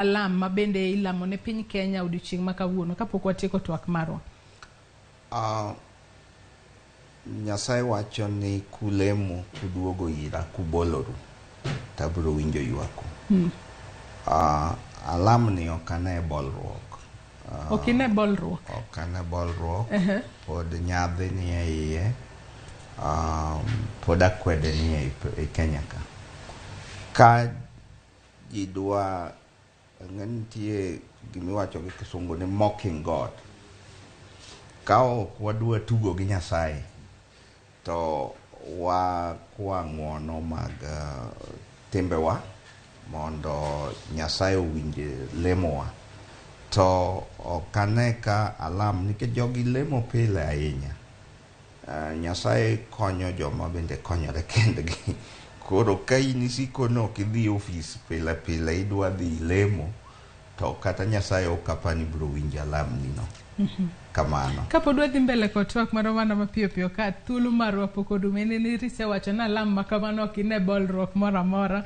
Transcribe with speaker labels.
Speaker 1: Alam ma bende ilamo ne piny Kenya odiochieng' ma kawuono kapok watieko twak marwa.
Speaker 2: Nyasaye wacho ni kulemo kuduogo ira kuboloru to abiro winjo ywaku. Alam ni ok ane bolruok.
Speaker 1: Ok ine bolruok.
Speaker 2: Ok ane bolruok. Pod nyadhi ni e iye. Pod akwede ni e Kenya ka. Ka ji dwa ng'e nitie gimiwacho gi kisungu ni mocking God. Ka ok wadwa tugo gi Nyasaye to wakwa ng'uono mag timbewa mondo Nyasaye owinj lemowa. To ok ane ka alam nikech jogi lemo pile ahinya. Nyasaye konyo joma bende konyore kendgi. Koro ka in isiko ni ok idhi ofis pile pile idwa dhi lemo to kata Nyasaye ok apar ni biro winjo alamni no. Kamano.
Speaker 1: Kapod wadhi mbele kod twak marwa mana mapiyo piyo ka thuolo marwa pok orumo en ni isewacho ni alam ma kamano ok ine bolruok moro amora.